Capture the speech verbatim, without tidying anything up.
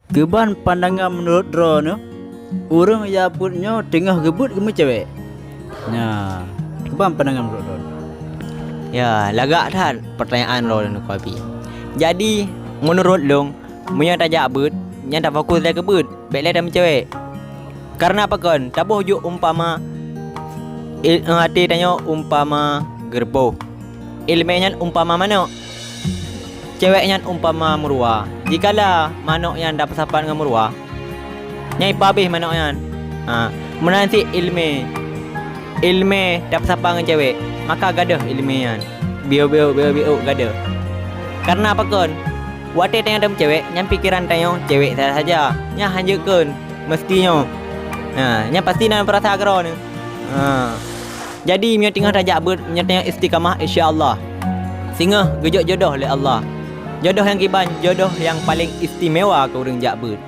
Keuban pandangan meunurot droeneuh, ureuëng jak beuet nyoe teungoh geubeuet geumeucewek? Nyan, keuban pandangan meunurot droeneuh? Ya, lagak that peutanyaan droeneuh, Kopi. Jadi, meunurot lôn, meunyoe tajak beuet, nyan tafokus lé keu beuet, bék lé tameucewek. Kareuna pakon? Taboh jok umpama, il-, até tanyoe umpama geureuboh. Iéleumé nyan umpama manök. Cewek nyan umpama meuruwa. Jikala manök nyan tapeusapat ngon meuruwa, nyan ipabéh manök nyan. Ha, meunan cit iéleumé. Iéleumé tapeusapat ngon cewek, maka gadôh iéleumé nyan. Biôk-biôk, biôk-biôk gadôh. Kareuna pakon? Watée tanyoe tameucewek, nyan pikeran tanyoe cewek saja-saja. Nyan hanjeuet kheun, meuseuti nyoe. Ha, nyan pasti na peurasa keudroe nyoe. Ha. Jadi, meunyoe teungoh tajak beuet, meunyoe tanyoe istiqamah, insya Allah, singoh geujok jodoh lé Allah. Jodoh nyang kiban, jodoh nyang paleng istimewa keu ureuëng jak beuet.